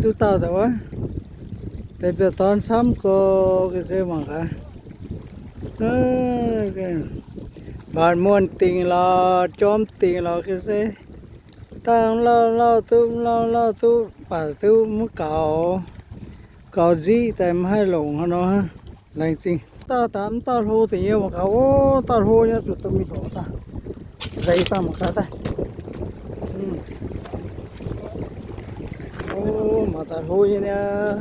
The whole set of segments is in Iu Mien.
Duqv dauh daaih wuov, deix biauv-dorn camv gorx ga'sie mangc gaax. Mbatc muonh dingc lorqc, jorm dingc lorqc ga'sie. Dangh lauh lauh duqv, lauh lauh duqv, baac duqv mv gaux, gaux nziqv daaih mv haih longc hnangv nor. Laengz zingh. Dauh daaih mv dauh hlo deix nyei mangc gaax. O, dauh hlo nyei zuqc dongh mingh lorz daaih. Nzeix daaih mangc gaax daaih. O, mangc daaih hlo nyei niaa.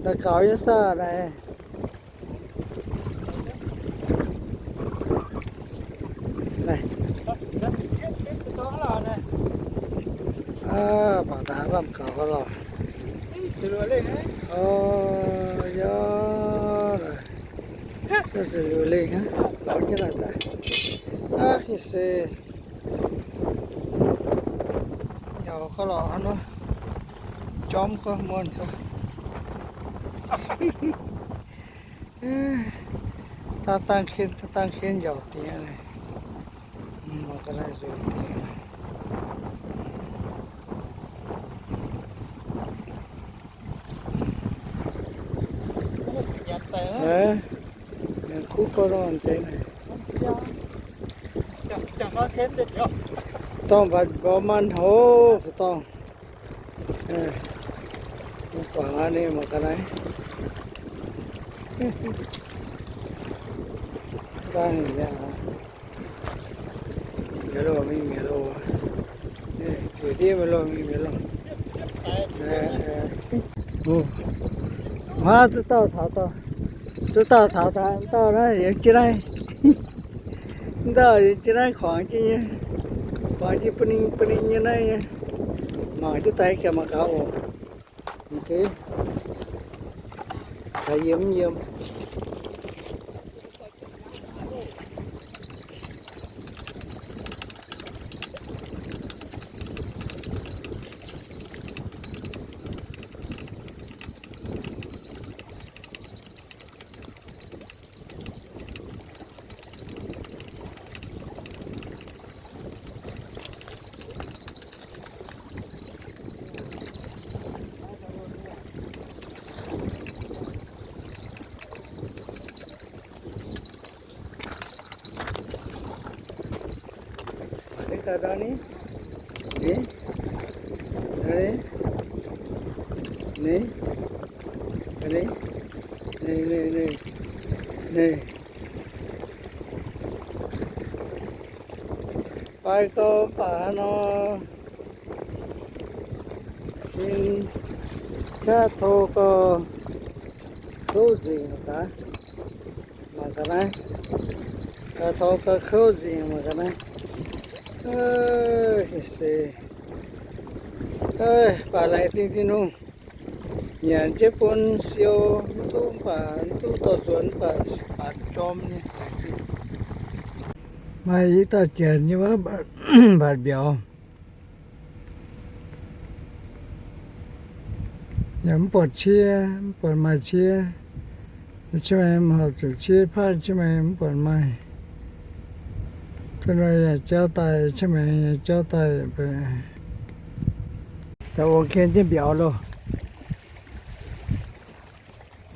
Daaih gaux yie saah naaic. Aav, mangc daaih lamh gaux lorqc. O, yaac, naaiv se liuz lengh hnangv, lorz jienv naaic daaih. Aav, se nyaux gauh lorqc hnangv nor, jorm gauh muonh gauh. Dangh dangh kien, dangh dangh kien yauc dingc naaic. Mangc ga'naaiv nzueic dingc. Kuv gorn nor deix naaic. Dorngh mbatc mborqv manh hoz, dorngh. Guangc aqv, ninh mangc ga'naaiv. Dangh mi'aqv. Mi'aqv loh, mingh mi'aqv loh. Juoc ndiev mi'aqv loh, mingh mi'aqv loh. Huaav duqv dauh taux dauh, duqv dauh taux dauh, dauh naaiv yiem jienv naaiv. Dauh yiem jienv naaiv kuangx jienv nyei, kuangx jienv bun ninh, bun ninh nyei naaiv nyei. Mangc jienv daaih gaax mangc gaax oc. Caux yiem mv yiem. Ninh, ninh, ninh, ninh, ninh, ninh, ninh. Fai gau mv baac nor, sin qaqv to gau kouv nzengc mangc gaax. Mangc gaax naaiv, to gau kouv nzengc mangc gaax naaiv. Se, baac laengz zingh Tin-Hungh nyanc jienv bun siou, mv duqv mv baac mv duqv dorh nzuonx mv baac baanc jorm nyei. Maaih i dauh janx nyei wuov, mbatc mbiauz. Yaac mv buatc ciev, mv buatc maaih ciev. Ciev maengx horpc zuqc ciev paaiv, ciev maengx mv buatc maaih. Duqv nor yaac jauv daaih, ciev maengx yaac jauv daaih. Daaih ong ken jienv mbiauz loh.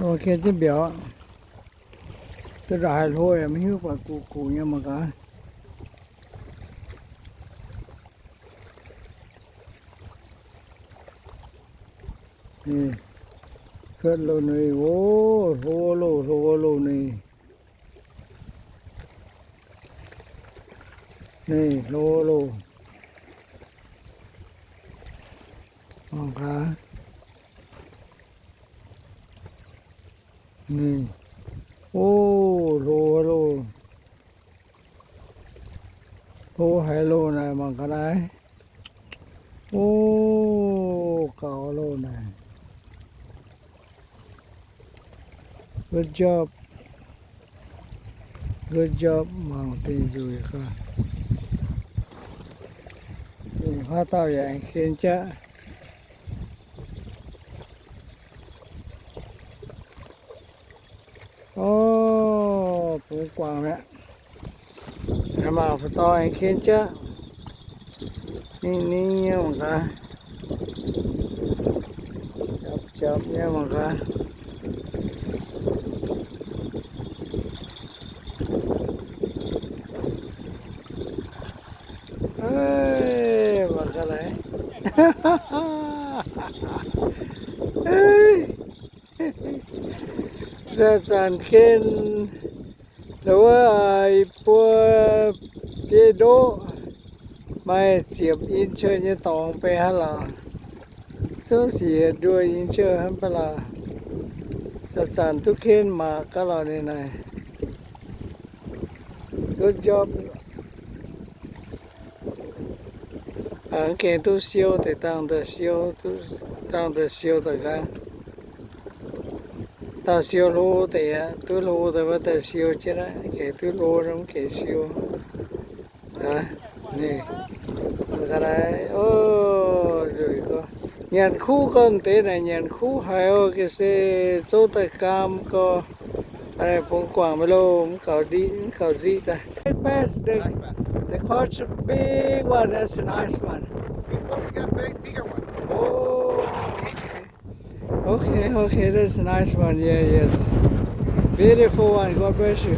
Ong ken jienv mbiauz. Duqv ndongc haaix hlo yaac maiv hiuv, buatc guqc guqc nyei mangc gaax. Cuotv loh nui, o, hlo loh, hlo loh nui. Ninh hlo loh. Mangc gaax. Ninh, o, hlo loh. Hlo haic loh naaic, mangc gaax naaiv. O, gaux loh naaic. Good job. Good job, mangc dingh nzueic gaax. Dingh huaav dauh yaac aengx ken jaqv. O, bungx guangc mi'aqv. Mangc fu'dorh aengx ken jaqv. Ninh, ninh nyei mangc gaax. Jopv nyei mangc gaax. Eix, mangc gaax naaiv. Eix, zanc-zanc ken wuov, aa, buo biei ndoqv, maaih ziepc inch nyei dorngx benx haaix lorqc. Zungv siec nduoh inch hnangv baac lorqc. Zanc-zanc duqv ken mangc gaax lorqc ninh naaic. Good job. Aa, gengh duqv siou deix dangh daaih siou, duqv dangh daaih siou daaih nqaang. Dangh siou hlo deix aqv, duqv hlo deix wuov daaih siou jienv aqv. Gengh duqv hlo nor mv gengh siou. Aa, ninh, ga'naaiv, o, nzueic gorx. Nyanc kuv gorx, m'deix naaic nyanc kuv haic oc. Ga'se zouv daaih gaam gorx. Bungx guangc maiv loh, mv gaux ndiqv, mv gaux nziqv daaih. Bass, the, the Koch big one, that's a nice one. Before we got big, bigger ones. Oh, okay. Okay, okay, that's a nice one. Yeah, yes. Beautiful one. God bless you.